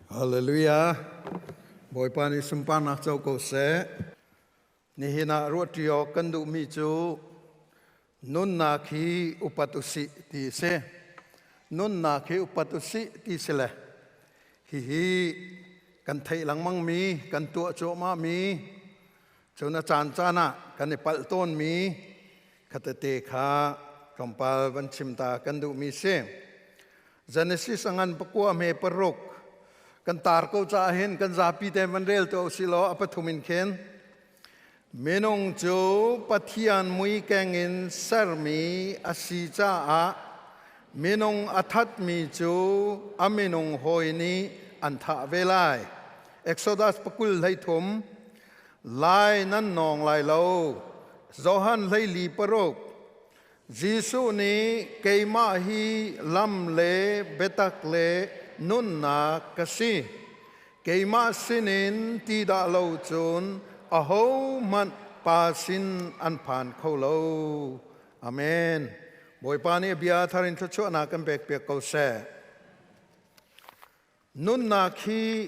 Hallelujah. Bawipa nih sunparnak co ko seh. Nihin ah ruahṭi awk kan duhmi cu nunnak hi upat usih ti a si. Nunnak hi upat usih ti si le hihi kan theih lengmangmi, kan tuah cuahmahmi, cun a caancaan ah kan i palh tawnmi khatete kha tlawmpal van chim ta kan duhmi si. Genesis a ngan pakua hme paruk kan tar ko caah hin kan zapi te van rel tuah usih law a pathum in khin minung cu Pathian mui keng in sermi a si caah minung a thatmi cu a minung hawi nih an thah ve lai. Exodus pakul 13 lai nan nawng lai lo. Johan 14 Jesuh nih keimah hi lam le biatak le nunnak ka si. Keimah sinin ti dah lo cun ahohmanh Pa sin an phan kho lo. Amen. Bawipa nih bia thar in thluachuahnak kan pekpiak ko seh. Nunnak hi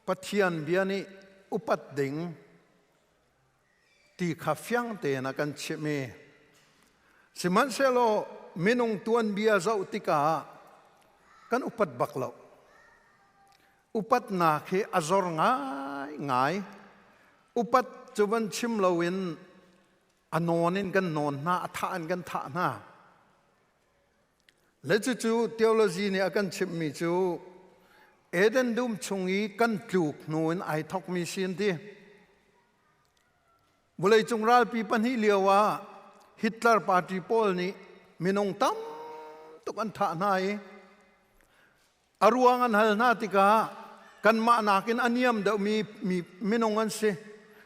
Pathian bia nih upat ding ti kha fiang tein a kan chimh i sihmanhsehlaw minung tuanbia zoh tikah kan upat bak lo. Upatnak hi a zor ngaingai. Upat cu van chim loin a nawn in kan nawn hna, a thah in kan thah hna. Le cucu theology nih a kan chimhmi cu Eden dum chung i kan tluk hnu in ai thawkmi si an ti. Vawleicung ralpi pahnih lio ah Hitler party pawl nih minung tam tuk an thah hna i a ruang an hal hna tikah kanmah nakin a niam deuhmi minung an si.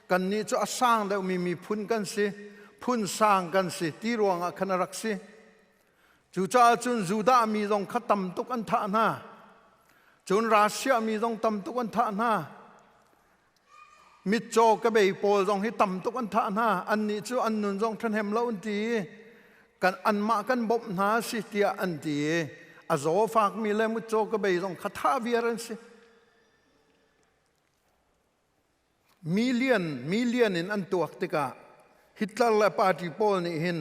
Kannih cu a sang deuhmi miphun kan si, phun sang kan si ti ruangah khan a rak si. Cucaah cun Judah mi zong kha tam tuk an thah hna. Cun Russia mi zong tam tuk an thah hna. Mitcaw ka bei pawl zong hi tam tuk an thah hna. Annih cu an nun zong ṭhahnem lo an ti i kan anmah kan bawmh hna si tiah an ti i a zaw fakmi le mutcaw ka bei zong kha thah viar an si. Million million in an tuak tikah Hitler le party pawl nih hin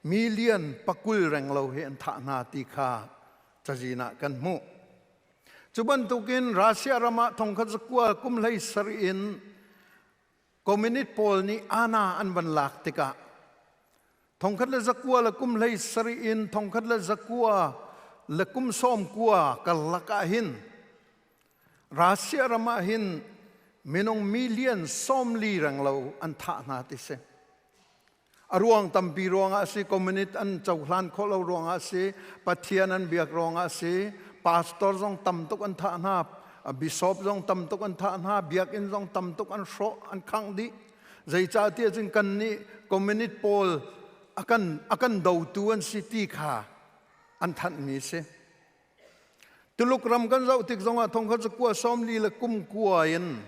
million pakul reng lo hi an thah hna ti kha cazin ah kan hmuh. Cu bantukin Russia ram ah thongkhat zakua kum hlei sarih in communist pawl nih ana an van lak tikah thongkhat le zakua le kum hlei sarih in thongkhat le zakua le kum sawm kua karlak ah hin Russia ram ah hin minung million 40 reng lo an thah hna ti si. A ruang tampi ruangah a si, communist an cohlan khawh lo ruangah a si, Pathian an biak ruangah a si, pastor zong tam tuk an thah hna, bishop zong tam tuk an thah hna, biakinn zong tam tuk an hrawh, an khangh dih. Zeicahtiah cun kannih communist pawl a kan a kan dotu an si ti kha an thanhmi a si. Tuluk ram kan zoh tik zongah thongkhat zakua 40 le kum kua in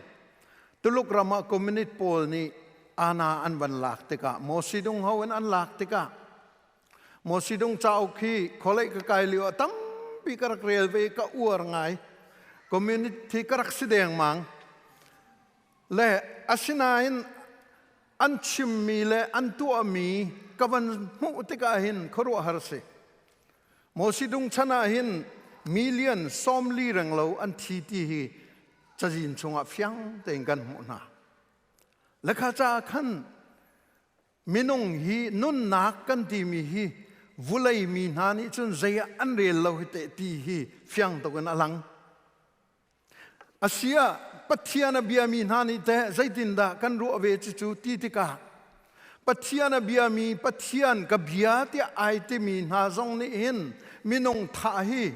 Tuluk ram ah communist pawl nih ana an van lak tikah Mosidung ho in an lak tikah Mosidung cauk hi kholei ka kai lio ah tampi ka rak rel ve ka uar ngai. Communist hi ka rak si dengmang. Le asinain an chimmi le an tuahmi ka van hmuh tikah hin khuaruahhar si. Mosidung chan ah hin million 40 reng lo an thi ti hi cazin chungah fiang tein kan hmuh hna. Lekha ca khan minung hi nunnak kan timi hi vulei mi hna nih cun zei ah an rel lo hi teh ti hi fiang tuk in a lang. Asia Pathian a biami hna nih teh zeitindah kan ruah ve cucu ti tikah Pathian a biami Pathian ka bia tiah ai timi hna zong nih hin minung thah hi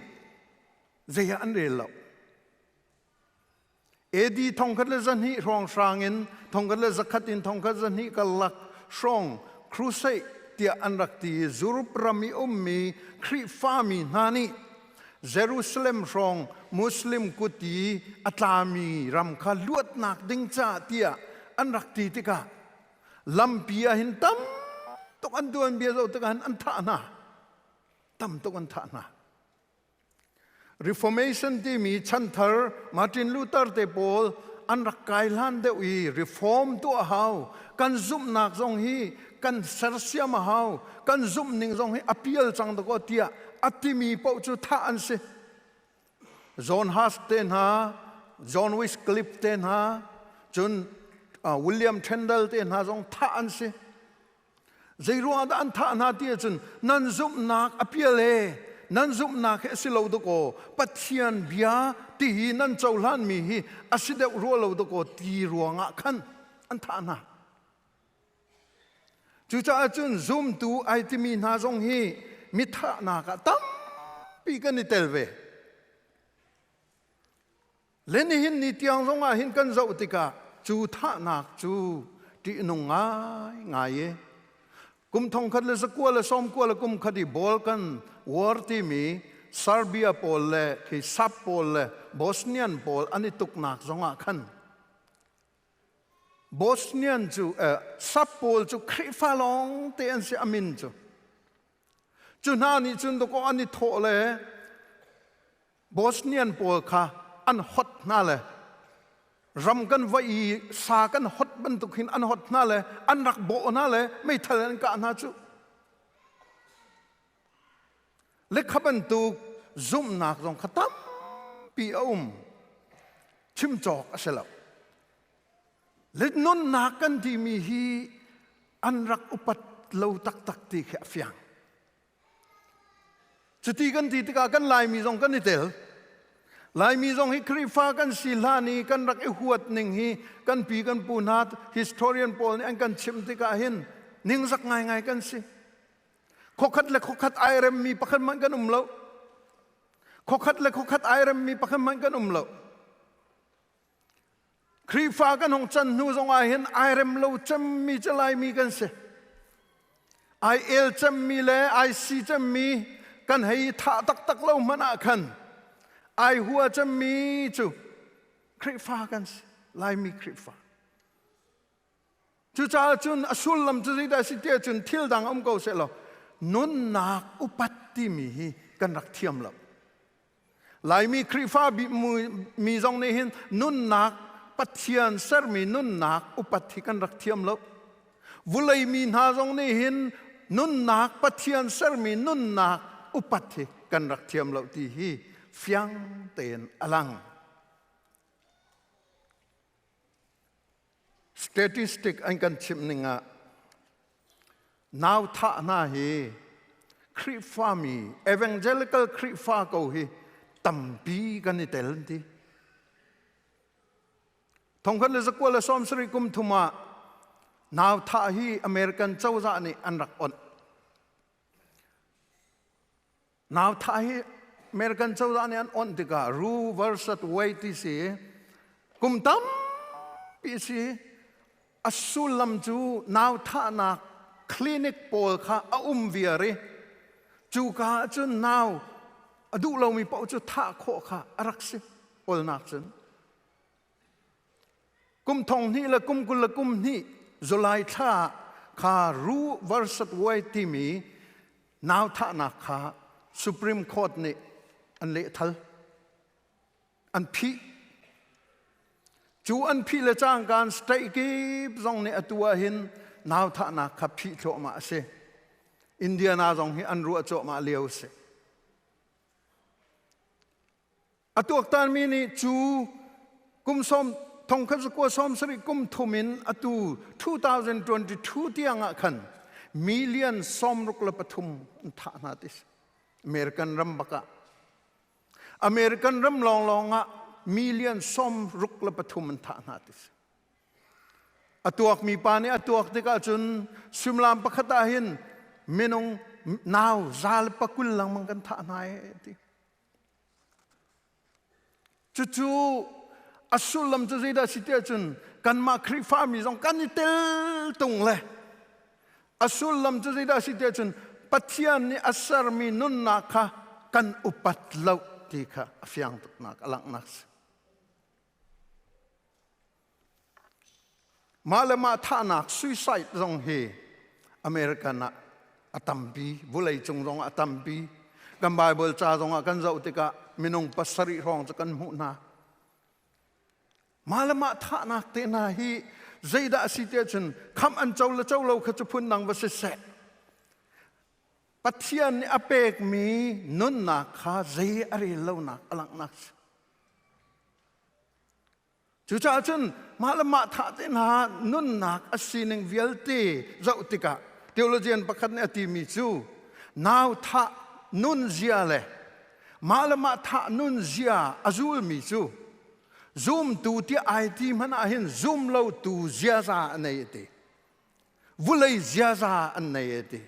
zei ah an rel lo. AD 1200 hrawnghrang in 1100 in 1200 karlak hrawng crusade tiah an rak ti i Europe ram i ummi Khrihfami hna nih Jerusalem hrawng Muslim kut i a tlami ram kha luatnak ding caah tiah an rak ti tikah lampi ah hin tam tuk an tuanbia zoh tikah hin an thah hna. Tam tuk an thah hna. Reformation timi chanthar Martin Luther te pawl an rak kai hlan deuh i reform tuah hau, kan zumhnak zong hi kan sersiam a hau, kan zumhning zong hi a pial cang dakaw tiah a timi paoh cu thah an si. John Hus te hna, John Wycliffe te hna, cun William Tyndale te hna zong thah an si. Zeiruang dah an thah hna ti ahcun nan zumhnak a pial e, nan zumhnak hi a si lo dakaw, Pathian bia ti hi nan cohlanmi hi a si deuh rua lo dakaw ti ruangah khan an thah hna. Cucaah cun zumtu ai timi hna zong hi mi thahnak ah tampi kan i tel ve. Le nihin ni tiang zong ah hin kan zoh tikah cu thahnak cu ṭihnung ngaingai i kum 1991 i Balkan War timi Serbia pawl le khi Sap pawl le Bosnian pawl an i tuknak zong ah khan Bosnian cu Sap pawl cu Khrihfa lawng te an si a min cu cu hna nih cun dawkaw an i thawh le Bosnian pawl kha an hot hna le ram kan va i sa kan hot bantuk hin an hot hna le an rak bawh hna le meithal an kah hna cu le kha bantuk zumhnak zong kha tampi a um chim cawk a si lo le nunnak kan timi hi an rak upat lo taktak ti khi a fiang Cuti kan ti tikah kan Laimi zong kan i tel. Laimi zong hi Khrihfa kan si hlan i kan rak i huat ning hi kan pi kan pu hna historian pawl nih an kan chimh tikah hin ningzak ngaingai kan si. Khokhat le khokhat ai remmi pakhat hmanh kan um lo. Khokhat le khokhat ai remmi pakhat hmanh kan um lo. Khrihfa kan hung can hnu zong ah hin ai rem lo cemmi cu Laimi kan si. Ai el cemmi le ai si cemmi kan hei thah taktak lo hmanh ah khan ai hua cemmi cu Khrihfa kan si. Laimi Khrihfa. Cucaah cun a sullam cu zeidah a si tiah cun thil dang um ko seh law nunnak upat timi hi kan rak thiam lo. Laimi Khrihfa mi zong nih hin nunnak Pathian sermi nunnak upat hi kan rak thiam lo. Vulei mi hna zong nih hin nunnak Pathian sermi nunnak upat hi kan rak thiam lo ti hi fiang tein a lang. Statistic an kan chimh ning ah nau thah hna hi Khrihfami evangelical Khrihfa ko hi tampi kan i tel an ti. 1937 kum thum ah nau thah hi American cozah nih an rak onh. Nau thah hi American cozah nih an onh tikah Roe versus Wade ti si kum tampi si a sullam cu nau thahnak clinic pawl kha a um viar i cuka ah cun nau a duh lomi paoh cu thah khawh kha a rak si olnak cun Kum thong hnih le kum 22 July thla kha Roe versus Wade timi nau thahnak kha Supreme Court nih an lehthal. An phih. Cu an phih le cangkaan state kip zong nih atu ah hin nau thahnak kha phih thluahmah a si. Indiana zong hi an ruah cuahmah lio a si. A tuaktanmi nih cu kum sawm thongkhat zakua 70 kum thum in atu 2022 tiang ah khan million 63 an thah hna ti si. American ram bak ah. American ram lawnglawng ah million 63 an thah hna ti si. A tuakmi pa nih a tuak tikah cun suimilam pakhat ah hin minung nau zal pakul lengmang kan thah hna e ti. Cucu a sullam cu zeidah si tiah cun kanmah Khrihfami zong kan i tel tung le a sullam cu zeidah si tiah cun Pathian nih a sermi nunnak kha kan upat lo ti kha a fiang tuknak a langhnak si. Mah le mah thahnak suicide zong hi American ah a tampi, vawleicung zong ah a tampi. Kan Bible ca zong ah kan zoh tikah minung pasarih hrawng cu kan hmuh hna. Mah le mah thahnak te hna hi zeidah a si tiah cun khamh an co le co lo kha cu phun dang va si seh. Pathian nih a pekmi nunnak kha zei a rel lonak a langhnak si. Cucaah cun mah le mah thah te hna nunnak a sining vialte zoh tikah theologian pakhat nih a timi cu nau thah nunzia le mah le mah thah nunzia a zulmi cu zumtu tiah ai ti hmanh ah hin zum lotu ziaza a nei a ti. Vulei ziaza an nei a ti.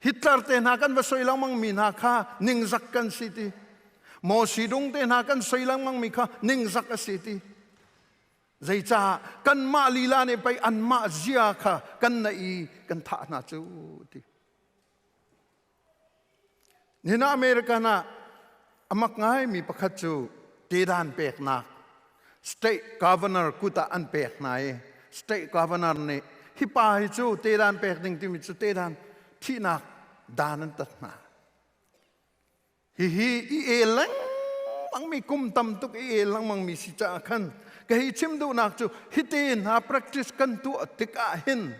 Hitler te hna kan va soi lengmang mi hna kha ningzak kan si ti. Mawsi dung te hna kan soi lengmang mi kha ningzak a si ti. Zeicah kanmah lila nih pei anmah zia kha kan na i kan thah hna cu ti. Nihin ah American ah a mak ngaimi pakhat cu tedan peknak state governor kut ah an pek hna i state governor nih hi pa hi cu tedan pek ding timi cu tedan thihnak dan an tat hna. Hihi i el lengmangmi kum tam tuk i el lengmangmi si caah khan ka hi chim duhnak cu hite hna practice kan tuah tikah hin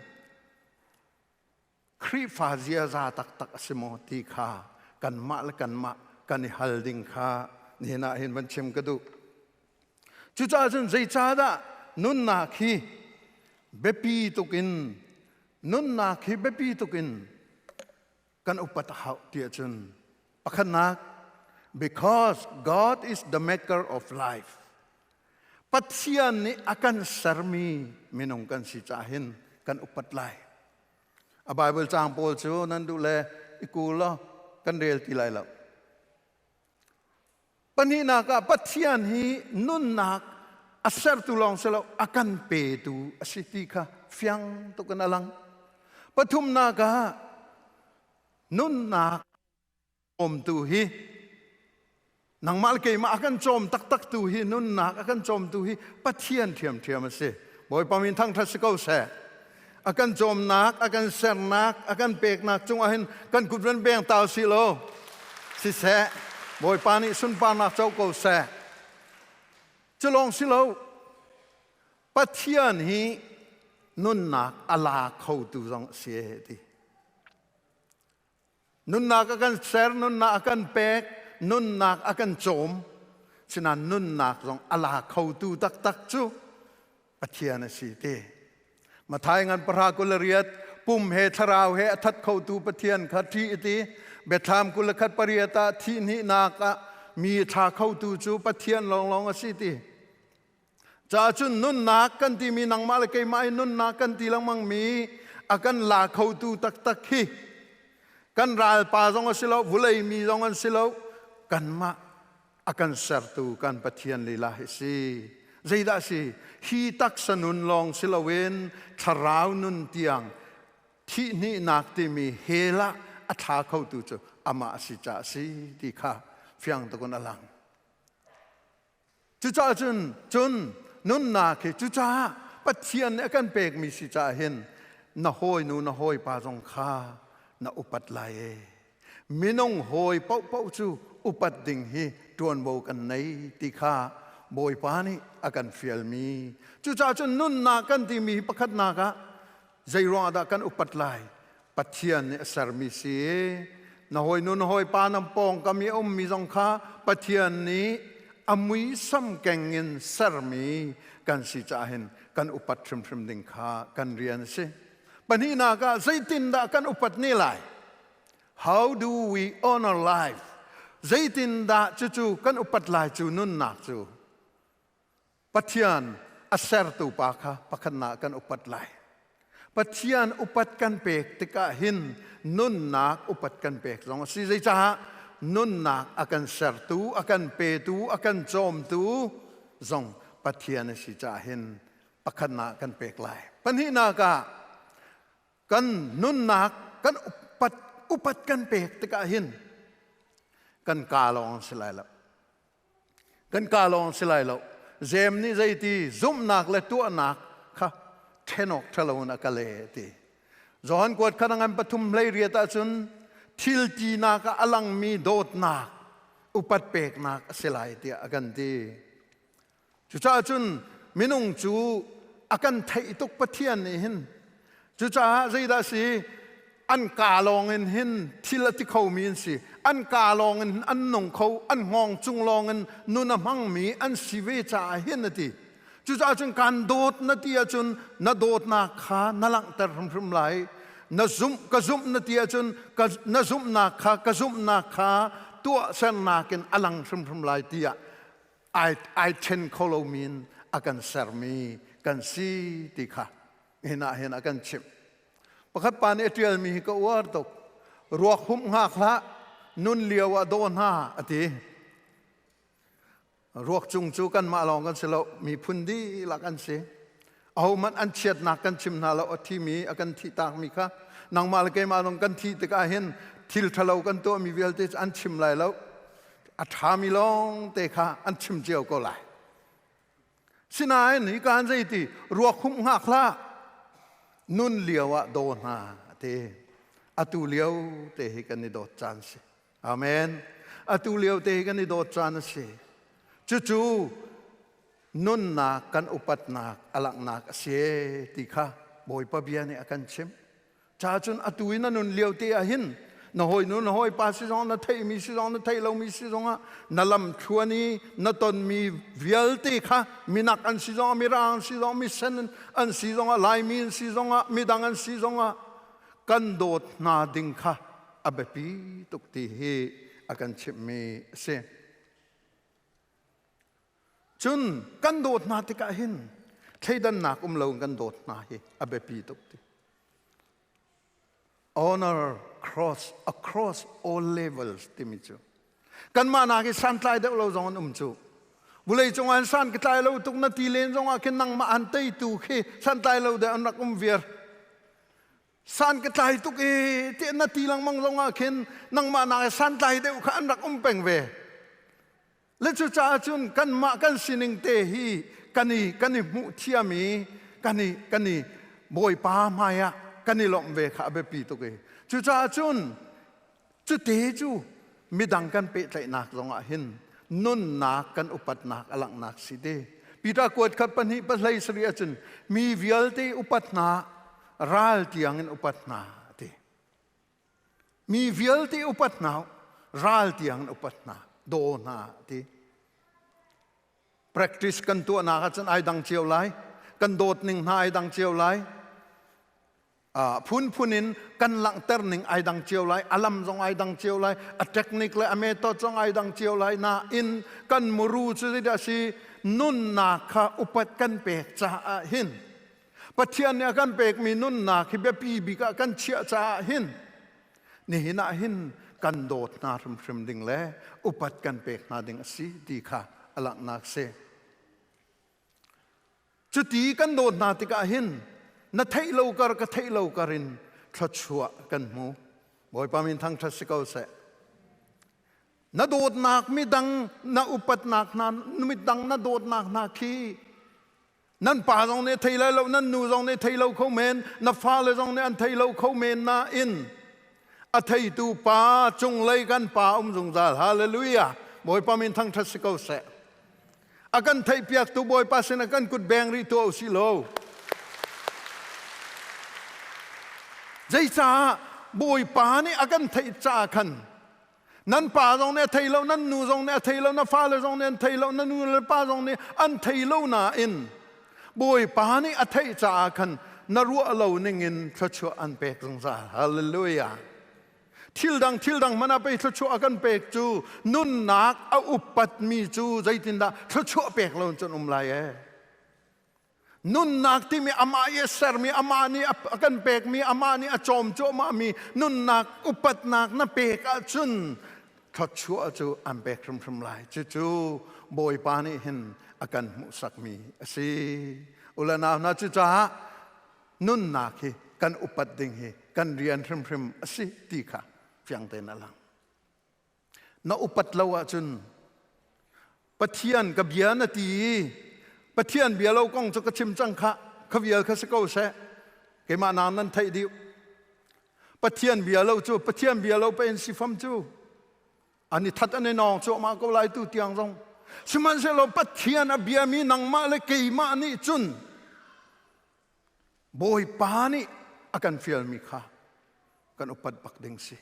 Khrihfa ziaza taktak a si maw ti kha kanmah le kanmah kan i hal ding kha nihin ah hin van chim ka duh. Cucaah cun zeicahdah nunnak hi biapi tukin nunnak hi biapi tukin kan upat a hauh ti ahcun pakhatnak because God is the maker of life. Pathian nih a kan sermi minung kan si caah hin kan upat lai. A Bible caang pawl cu nan duh le i kul law kan rel ti lai lo. Pahnihnak ah Pathian hi nunnak a sertu lawng si lo a kan petu a si ti kha fiang tuk in a lang. Pathumnak ah nunnak cawmtu hi nangmah le keimah a kan cawm taktak tu hi nunnak a kan cawmtu hi Pathian ṭhiamṭhiam a si. Bawipa min thangṭhat si ko seh. A kan cawmnak, a kan sernak, a kan peknak cungah hin kan kut van beng tau si lo. Siseh, Bawipa nih sunparnak co ko seh. Cu lawng si lo, Pathian hi nunnak a la khotu zong a si ti. Nunnak a kan ser, nunnak a kan pek, nunnak a kan cawm. Sinain nunnak zong a la khotu taktak cu Pathian a si ti. Mathai ngan pahra kul le riat pum he thlarau he a that khotu Pathian kha ṭih i ti. Biathlam kul le khat pariat ah thihhnihnak ah mi a thla khotu cu Pathian lawnglawng a si ti. Caah cun nunnak kan timi nangmah le keimah i nunnak kan ti lengmangmi a kan la khotu taktak hi kan ralpa zong a si lo, vulei mi zong an si lo, kanmah a kan sertu kan Pathian lila hi si. Zeidah si? Hi taksa nun lawng si loin thlarau nun tiang thihhnihnak timi hell ah a thla khotu cu amah a si caah a si ti kha fiang tukun a lang. Cucaah cun cun nunnak hi cucaah Pathian nih a kan pekmi si caah hin na hawinu na hawipa zong kha na upat lai e. Minung hawi paohpaoh cu upat ding hi ṭuanvo kan nei ti kha Bawipa nih a kan fialmi. Cucaah cun nunnak kan timi hi pakhatnak ah zei ruangah dah kan upat lai? Pathian nih a sermi si. Na hawinu na hawipa nan pawngkam i a ummi zong kha Pathian nih a muisam keng in sermi kan si caah hin kan upat hrimhrim ding kha kan rian a si. Pahnihnak ah zeitindah kan upat ne lai? How do we honor life? Zeitindah cucu kan upat lai cu nunnak cu? Pathian a sertu pa kha pakhatnak kan upat lai. Pathian upat kan pek tikah hin nunnak upat kan pek zong a si. Zeicaah nunnak a kan sertu, a kan petu, a kan cawmtu zong Pathian a si caah hin pakhatnak kan pek lai. Pahnihnak ah kan nunnak kan upat upat kan pek tikah hin kan kaa lawng si lai lo. Kan kaa lawng si lai lo. Jem nih zeiti zumhnak le tuahnak kha ṭhen awk ṭhalo in a ka le ti. Johan kuat kha ngan pathum hlei riat ahcun thil tinak ah a langmi dawtnak. upat peknak a si lai tiah a kan ti. Cucaah cun minung cu a kan theih tuk Pathian nih hin. Cucaah zeidah si an kaa lawng in hin thil a ti khomi an si. An kaa lawng in an nung kho, an hngawng cung lawng in nun a hmangmi an si ve caah hin a ti. Cucaah cun kaan dawt na ti ahcun na dawtnak kha na langhter hrimhrim lai. Na zumh ka zumh na ti ahcun ka, na zumhnak kha ka zumhnak kha tuahsernak in a lang hrimhrim lai tiah ai ai ṭhen kho lomi in a kan sermi kan si ti kha hin ah hin a kan chimh. Pakhat pa nih a ṭialmi hi ka uar tuk. Ruak humh hngak hlah, nun lio ah daw hna a ti. Ruak cung cu kanmah lawng kan si lo, miphun dihlak an si. Ahohmanh an chiatnak kan chim hna lo, a thimi, a kan thihtakmi kha nangmah le keimah zong kan thih tikah hin thil ṭhalo kan tuahmi vialte cu an chim lai lo. A ṭhami lawng te kha an chim cio ko lai. Sinain hika an zeiti ruak humh hngak hlah, nun lio ah daw hna a ti. Atu lio te hi kan i dawt caan si. Amen. Atu lio te hi kan i dawt caan a si. Cucu nunnak kan upatnak a langhnak a si ti kha Bawipa bia nih a kan chimh. Ca cun atu i na nun lio te ah hin na hawinu na hawipa si zong na theihmi si zong na theih lomi si zongah na lam thluan i na tonmi vialte kha minak an si zongah mirang an si zongah misen an si zongah laimi an si zongah midang an si zongah kan dawt hna ding kha a biapi tuk ti hi a kan chimhmi a si. Cun kan dawt hna tikah hin thleidannak um lo in kan dawt hna hi a biapi tuk ti. Honor cross across all levels timi cu kanmah nak i santlai deuh lo zong an um cu vulei cung an san ka tlai lo tuk na ti len zong ah khin nangmah an teitu khi santlai lo deuh an rak um viar San ka tlai tuk i tiah na ti lengmang zong ah khin nangmah nak i santlai deuh kha an rak um peng ve. Le cucaah cun kanmah kan sining te hi kan i kan i hmuh thiam i kan i kan i Bawipa hmai ah kan i lawmh ve kha a biapi tuk i cucaah cun Cute cu midang kan pehtlaihnak zongah hin nunnak kan upatnak a langhnak si te. Peter kuat khat pahnih pahlei sarih ahcun mi vialte upat hna ral tiang in upat hna ti. Mi vialte upat hna ral tiang in upat hna daw hna ti. Practice kan tuahnak ahcun ai dang cio lai. Kan dawt ning hna ai dang cio lai. Phunphun in kan langhter ning ai dang cio lai a lam zong ai dang cio lai a technique le a method zong ai dang cio lai nain kan muru cu zeidah si nunnak kha upat kan pek caah hin Pathian nih a kan pekmi nunnak hi biapi bik ah kan chiah caah hin nihin ah hin kan dawt hna hrimhrim ding le upat kan pek hna ding a si ti kha a langhnak si. Cuti kan dawt hna tikah hin na theih lo kar ka theih lo kar in thluachuah kan hmu. Bawipa min thangṭhat si ko seh. Na dawtnak midang na upatnak hna midang na dawtnak hna khi nan pa zong nih thei lai lo nan nu zong nih thei lo kho men na fale zong nih an thei lo kho men nain a theitu pa cunglei kan pa um zungzal hallelujah Bawipa min thangṭhat si ko seh A kan theihpiaktu Bawipa sinah kan kut beng rih tuah usih law. Zeicah Bawipa nih a kan theih caah khan nan pa zong nih a thei lo, nan nu zong nih a thei lo, na fale zong nih an thei lo, na nu le pa zong nih an thei lo nain Bawipa nih a theih caah khan na ruah lo ningin thluachuah an pek zungzal. Hallelujah. Thil dang thil dang hmanh ah pei thluachuah a kan pek cu nunnak a upatmi cu zeitindah thluachuah pek lo cun um lai ee. Nunnak timi amah i a sermi amah nih a kan pekmi amah nih a cawm cuahmahmi nunnak upatnak na pek ahcun thluachuah cu an pek hrimhrim lai. Cucu Bawipa nih hin a kan hmuhsakmi a si. Ule nau hna cucaah nunnak hi kan upat ding hi kan rian hrimhrim a si ti kha fiang tein a lang. Na upat lo ahcun Pathian ka bia na ti i Pathian bia lo kong cu ka chim cang kha kha vial kha si ko seh keimah nang nan theih dih Pathian bia lo cu Pathian bia lo pe in si fam cu. An i that an i nawng cuahmah ko lai tu tiang zong. Sihmanhsehlaw Pathian a biami nangmah le keimah nih cun Bawipa nih a kan fialmi kha kan upat bak ding si.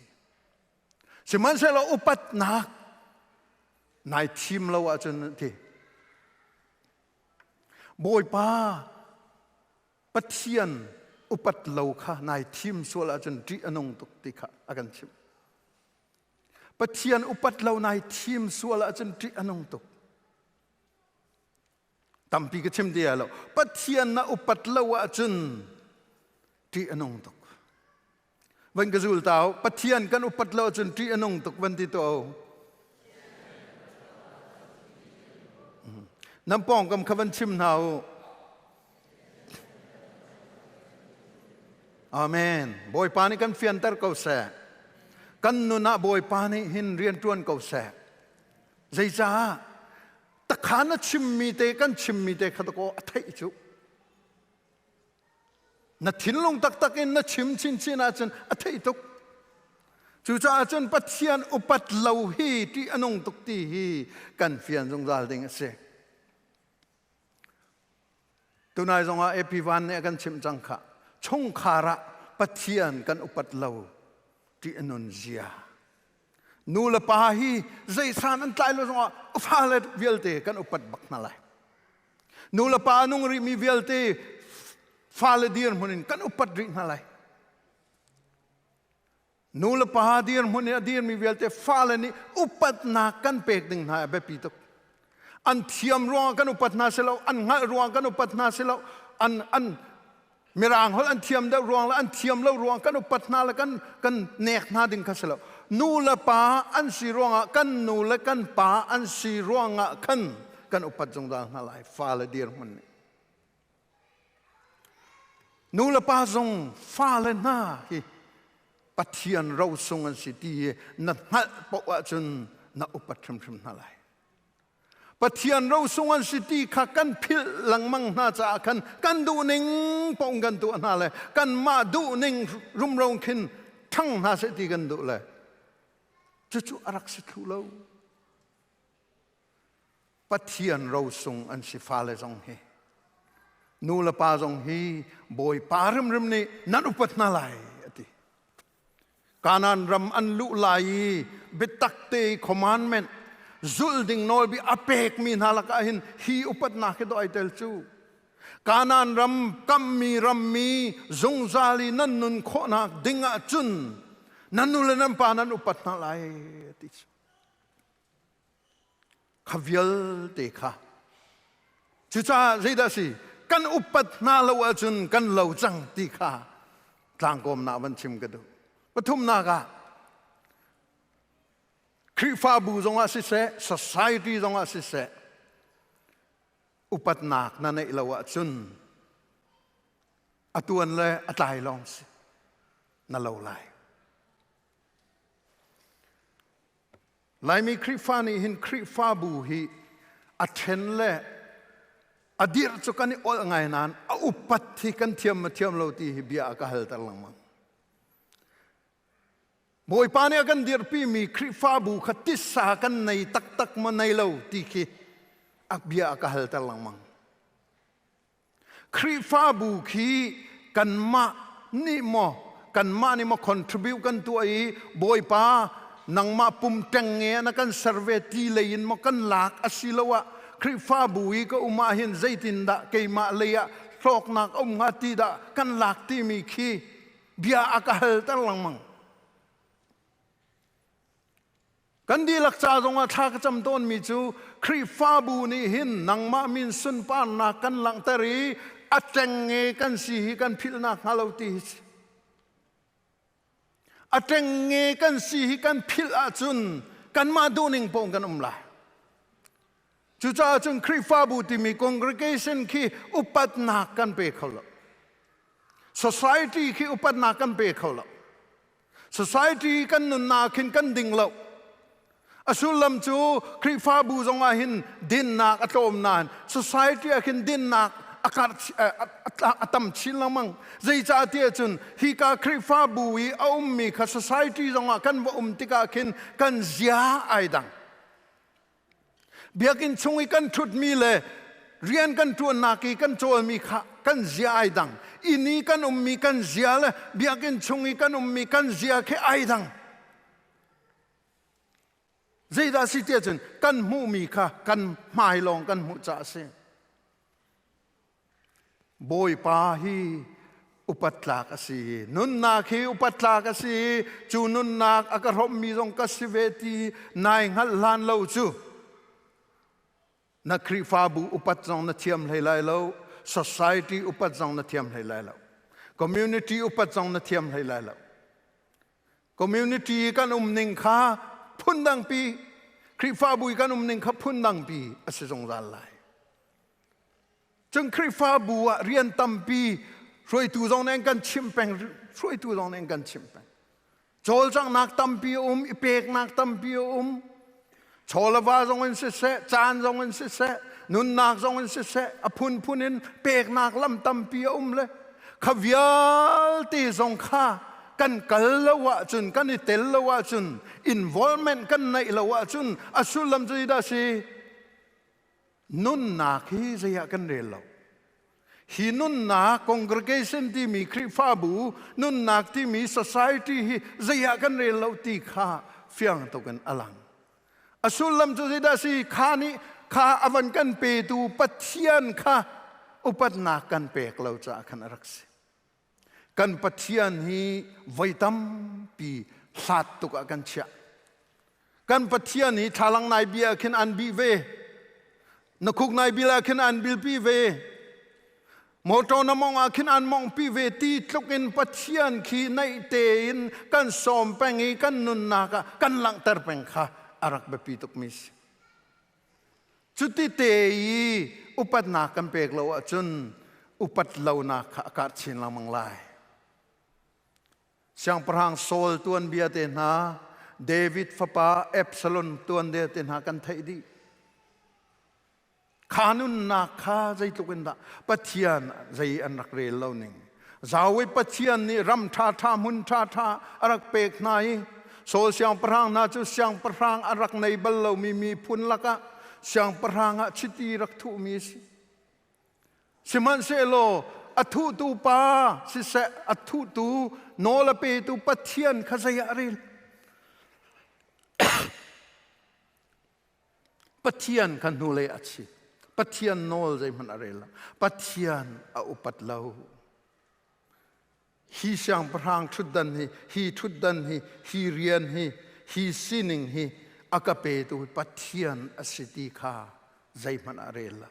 Sihmanhsehlaw upatnak nai thim lo ahcun ti Bawipa Pathian upat lo kha nai thim sual ahcun ṭih a nung tuk ti kha a kan chimh. Pathian upat lo nai thim sual ahcun ṭih a nung tuk. Tampi ka chim ti lo. Pathian na upat lo ahcun ṭih a nung tuk. Van ka zul tau Pathian kan upat lo ahcun ṭih a nung tuk van ti to. Nan pawngkam kha van chim hna u. Amen. Bawipa nih kan fianter ko seh. Kan nun ah Bawipa nih hin rian ṭuan ko seh. Zeicah? Takhan na chimmi te kan chimmi te kha ko a theih cu. Na thinlung taktak in na chim chinchin ahcun a theih tuk. Cucaah cun Pathian upat lo hi ṭih a nung tuk ti hi kan fian zungzal ding a si. Tunai zongah AP Van nih a kan chimh cang kha. Chungkhar ah Pathian kan upat lo ṭih a nun zia. Nu le pa hi zeisan an tlai lo zongah fale vialte kan upat bak hna lai. Nu le pa nung rihmi vialte fale dirhmun in kan upat rih hna lai. Nu le pa dirhmun in a dirmi vialte fale nih upatnak kan pek ding hna a biapi tuk. An thiam ruangah kan upat hna si lo, an hngalh ruangah kan upat hna si lo, an an Mirang holh an thiam deuh ruang le an thiam lo ruang kan upat hna le kan kan nek hna ding kha si lo. Nu le pa an si ruangah kan nu le kan pa an si ruangah khan kan upat zungzal hna lai fale dirhmun nih. Nu le pa zong fale hna hi Pathian rosung an si ti hi na hngalh paoh ahcun na upat hrimhrim hna lai. Pathian rosung an si ti kha kan philh lengmang hna caah khan kan duhning paoh kan tuah hna le kanmah duhning rumro khin ṭhang hna seh ti kan duh le cucu a rak si thlu lo. Pathian rosung an si fale zong hi nu le pa zong hi Bawipa hrimhrim nih nan upat hna lai a ti. Kanaan ram an luh lai i biatak te commandment zulh ding nawlbia a pekmi hna lakah hin hi upatnak hi dawh ai tel cu. Kanaan ram kammi rammi zungzal i nan nun khawhnak ding ah cun nan nu le nan pa nan upat hna lai ti cu. Kha vialte kha. Cucaah zeidah si? Kan upat hna lo ahcun kan lo cang ti kha tlangkawmnak van chim ka duh. Pathumnak ah Khrihfabu zongah siseh, society zongah siseh, upatnak na neih lo ahcun a tuan le a tlai lawng si na lo lai. Laimi Khrihfa nih hin Khrihfabu hi a ṭhen le a dirh cu kan i olh ngai nain a upat hi kan thiam ma thiam lo ti hi bia a ka halter lengmang. Bawipa nih a kan dirhpimi Khrihfabu kha tissa kan nei taktak maw nei lo ti khi a bia a ka halter lengmang. Khrihfabu khi kanmah nih maw kanmah nih maw contribute kan tuah i Bawipa nangmah pum ṭengnge na kan ser ve ti lei in maw kan lak asiloah Khrihfabu i ka um ah hin zeitindah keimah lei ah hlawknak a um hnga ti dah kan lak timi khi bia a ka halter lengmang. Kan dihlak ca zongah thla ka cam tawnmi cu Khrihfabu nih hin nangmah min sunparnak kan langhter i a ṭengnge kan si hi kan philhnak hnga lo ti hi si. A ṭengnge kan si hi kan philh ahcun kanmah duhning paoh kan um lai. Cucaah cun Khrihfabu timi congregation khi upatnak kan pe kho lo. Society khi upatnak kan pe kho lo. Society kan nunnak khin kan ding lo. A sullam cu Khrihfabu zongah hin dinnak a tlawm nain society ah khin dinnak a karh a tam chin lengmang. Zeicahtiah cun hika Khrihfabu i a ummi kha society zongah kan va um tikah khin kan zia ai dang. Biakinn chung i kan ṭhutmi le rian kan ṭuannak i kan cawlmi kha kan zia ai dang. Inn i kan ummi kan zia le biakinn chung i kan ummi kan zia khi ai dang. Zeidah si tiah cun kan hmuhmi kha kan hmai lawng kan hmuh caah a si. Bawipa hi upat tlak a si. Nunnak hi upat tlak a si. Cu nunnak a ka hrawmmi zong ka si ve ti nai hngalh hlan lo cu na Khrihfabu upat zong na thiam hlei lai lo. Society upat zong na thiam hlei lai lo. Community upat zong na thiam hlei lai lo. Community kan um ning kha phundangpi, Khrihfabu i kan um ning kha phundangpi a si zungzal lai. Cun Khrihfabu ah rian tampi hruaitu zong nih an kan chimh peng, hruaitu zong nih an kan chimh peng. Cawlcanghnak tampi a um, i peknak tampi a um. Chawlava zong in siseh, caan zong in siseh, nunnak zong in siseh, a phunphun in peknak lam tampi a um le kha vialte zong kha kan kal lo ahcun, kan i tel lo ahcun, involvement kan neih lo ahcun a sullam cu zeidah a si? Nunnak hi zei ah kan rel lo. Hi nunnak congregation timi Khrihfabu nunnak timi society hi zei ah kan rel lo ti kha fiang tuk in a lang. A sullam cu zeidah si kha nih kha a van kan petu Pathian kha upatnak kan pek lo caah khan a rak si. Kan Pathian hi voi tampi hlat tuk ah kan chiah. Kan Pathian hi thlalang nai bia khin an bih ve. Na khuk nai bil ah khin an bilpi ve. Motor na mong ah khin an mongpi ve ti tluk in Pathian khi naih tein kan sawm peng i kan nunnak ah kan langhter peng kha a rak biapi tukmi si. Cuti te i upatnak kan pek lo ahcun upat lonak kha a karh chin lengmang lai. Siangpahrang Saul tuanbia te hna, David fapa Absalom tuanbia te hna kan theih dih. Kha nunnak kha zeitluk in dah Pathian zei an rak rel lo ning. Zawi Pathian nih ram ṭhaṭha hmun ṭhaṭha a rak pek hna i Saul siangpahrang hna cu siangpahrang a rak nei bal lomi miphun lakah siangpahrang ah chiti rak thuhmi a si. Sihmanhsehlaw a thuhtu pa siseh a thuhtu nawl a petu Pathian kha zei ah a rel? Pathian kha hnulei a chit. Pathian nawl zeihmanh a rel lo. Pathian a upat lo. Hi siangpahrang ṭhutdan hi, hi ṭhutdan hi, hi rian hi, hi sining hi a ka petu Pathian a si ti kha zeihmanh a rel lo.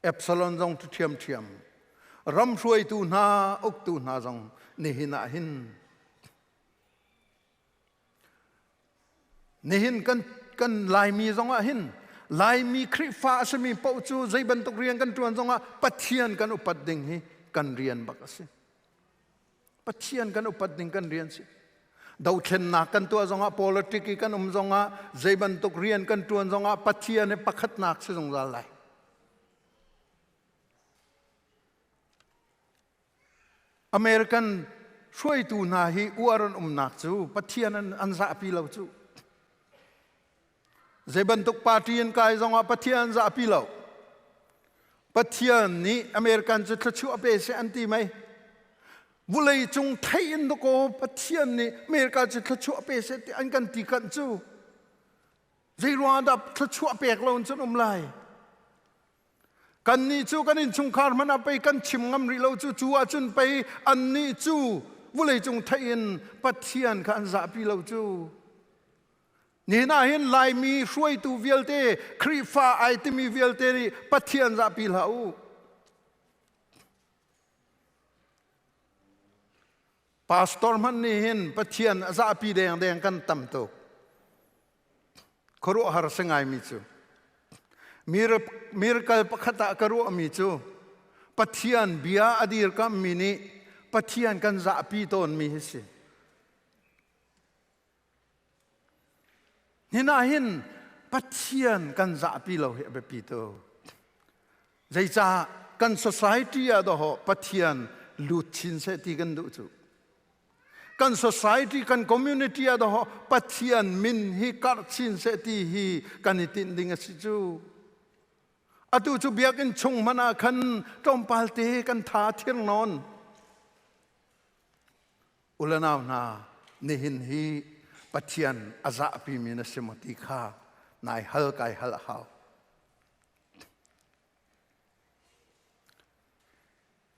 Absalom zong ṭhiamṭhiam. Ram hruaitu hna, uktu hna zong nihin ah hin Nihin kan, kan Laimi zongah hin Laimi Khrihfa a simi paoh cu zei bantuk rian kan ṭuan zongah Pathian kan upat ding hi kan rian bak a si. Pathian kan upat ding kan rian si. Dothlennak kan tuah zongah politic i kan um zongah zei bantuk rian kan ṭuan zongah Pathian hi pakhatnak si zungzal lai. American hruaitu hna hi uar an umnak cu Pathian an, an zahpi lo cu. Zei bantuk party an kai zongah Pathian an zahpi lo. Pathian nih American cu thluachuah pe seh an ti mei. Vulei cung thei in dakaw Pathian nih America cu thluachuah pe seh ti an kan ti kanh cu. Zei ruangah dah thluachuah pek lo in cun um lai? Kannih cu kan innchungkhar hmanh ah pei kan chim ngam rih lo cu cu ahcun pei annih cu vawleicung theih in Pathian kha an zahpi lo cu. Nihin ah hin Laimi hruaitu vialte Khrihfa ai timi vialte nih Pathian zahpi hlah u. Pastor hmanh nih hin Pathian a zahpi dengdeng kan tam tuk. Khuaruahhar si ngaimi cu miracle pakhat ah ka ruahmi cu Pathian bia a dirkammi nih Pathian kan zahpi tawnmi hi si. Hin ah hin Pathian kan zahpi lo hi a biapi tuk. Zeicah kan society ah dawh Pathian lut chin seh ti kan duh cu. Kan society, kan community ah dawh Pathian min hi karh chin seh ti hi kan i tinh ding a si cu. Atu cu biakinn chung hmanh ah khan tlawmpal te kan tha thir nawn. Ulanau hna, nihin hi Pathian a zahpimi na si maw ti kha nai hal kai hal a hau.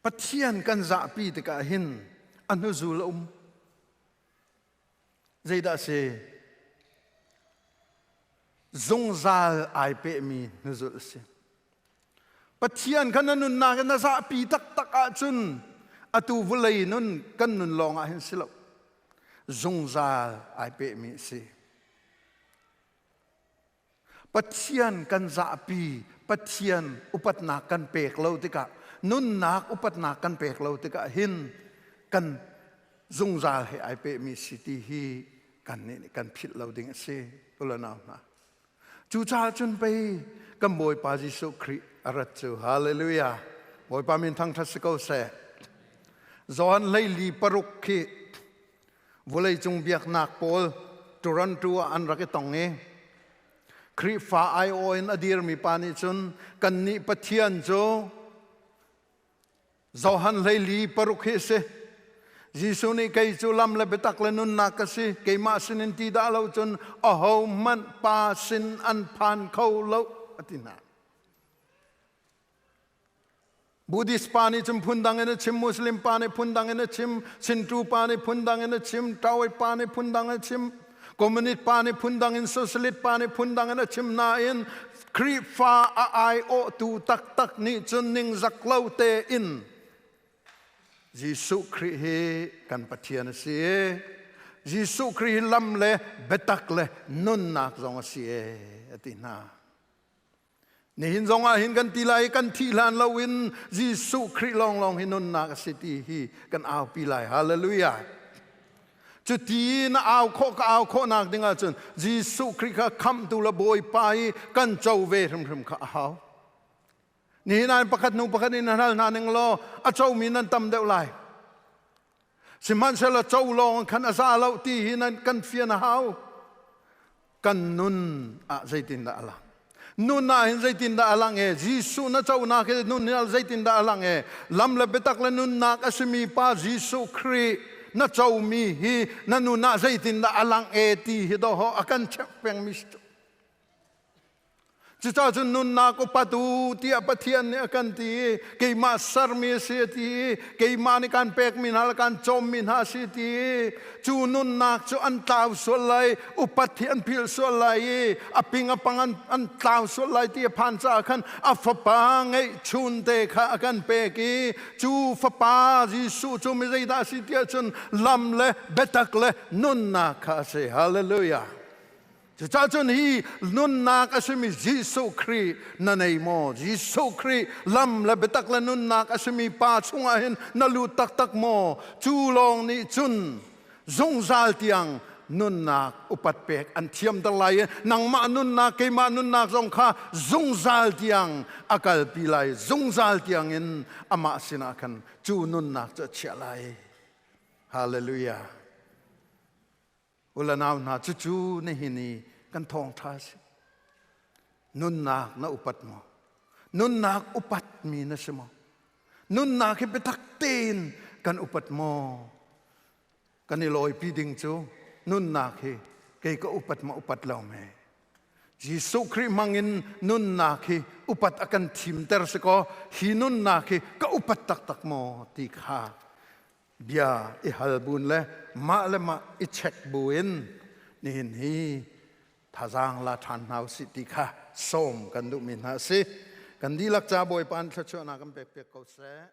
Pathian kan zahpi tikah hin a hnuzul a um. Zeidah a si? Zungzal ai pehmi hnuzul a si. Pathian kha na nunnak in na zahpi taktak ahcun atu vawlei nun kan nun lawng ah hin si lo. Zungzal ai pehmi a si. Pathian kan zahpi, Pathian upatnak kan pek lo tikah, nunnak upatnak kan pek lo tikah hin kan zungzal he ai pehmi si ti hi kan nih kan philh lo ding a si ulanau hna. Cucaah cun pei kan Bawipa Jesuh Khrih a rat cu. Hallelujah. Bawipa min thangṭhat si ko seh. Johan 14 khi Vawleicung biaknak pawl Toronto ah an rak i tong i Khrihfa aiawh in a dirmi pa nih cun kannih Pathian cu Johan 14 hi a si. Jesuh nih kei cu lam le biatak le nunnak ka si. Keimah sinin ti dah lo cun ahohmanh Pa sin an phan kho lo a ti hna. Buddhist pa nih cun phundang in a chim, Muslim pa nih phundang in a chim, Shinto pa nih phundang in a chim, Taoist pa nih phundang in a chim, Communist pa nih phundang in, Socialist pa nih phundang in a chim nain Khrihfa a aiawhtu taktak nih cun ningzak lo tein Jesuh Khrih hi kan Pathian a si i Jesuh Khrih hi lam le biatak le nunnak zong a si e a ti hna. Nihin zong ah hin kan ti lai kan thih hlan loin Jesuh Khrih lawnglawng hi nunnak a si ti hi kan aupi lai. Hallelujah. Cuti na au khawh ka au khawhnak ding ahcun Jesuh Khrih kha khamhtu le Bawipa i kan co ve hrimhrim kha a hau. Nihin ah pakhat hnu pakhat in hal hna ning law a comi nan tam deuh lai. Sihmanhsehlaw co lawng khan a za lo ti hi nan kan fian a hau. Kan nun ah zeitindah a lang? Nun ah hin zeitindah a lang e? Jesuh na conak hi nun hi zeitindah a lang e? Lam le biatak le nunnak a simi pa Jesuh Khrih na comi hi na nun ah zeitindah a lang e ti hi dawh a kan cheuh pengmi si. Cucaah cun nunnak upat u tiah Pathian nih a kan ti i keimah sermi a si a ti i keimah nih kan pekmi hna le kan cawmmi hna a si ti i cu nunnak cu an tlau sual lai, upat hi an philh sual lai i a ping a pang an tlau sual lai ti a phan caah khan a fapa ngeihchun te kha a kan pek i cu fapa Jesuh cu mi zeidah a si tiah cun lam le biatak le nunnak kha a si. Hallelujah. Cucaah cun hi nunnak a simi Jesuh Khrih na nei maw? Jesuh Khrih lam le biatak le nunnak a simi Pa chungah hin na lut taktak maw? Cu lawng nih cun zungzal tiang nunnak upat pek an thiamter lai i nangmah nunnak keimah nunnak zong kha zungzal tiang a kalpi lai zungzal tiang in amah sinah khan cu nunnak cu a chiah lai. Hallelujah. Ulanau hna cucu nihin i kan thawngṭha a si. Nunnak na upat maw? Nunnak upatmi na si maw? Nunnak hi biatak tein kan upat maw? Kan i lawipi ding cu nunnak hi kei ka upat maw upat lo me? Jesuh Khrih hmangin nunnak hi upat a kan thimter si kaw hi nunnak hi ka upat taktak maw ti kha bia i hal bun le mah le mah i check buin nihin hi thazaang la ṭhan hna usih ti kha sawm kan duhmi hna a si. Kan dihlak ca Bawipa an thluachuahnak kan pek piak ko seh.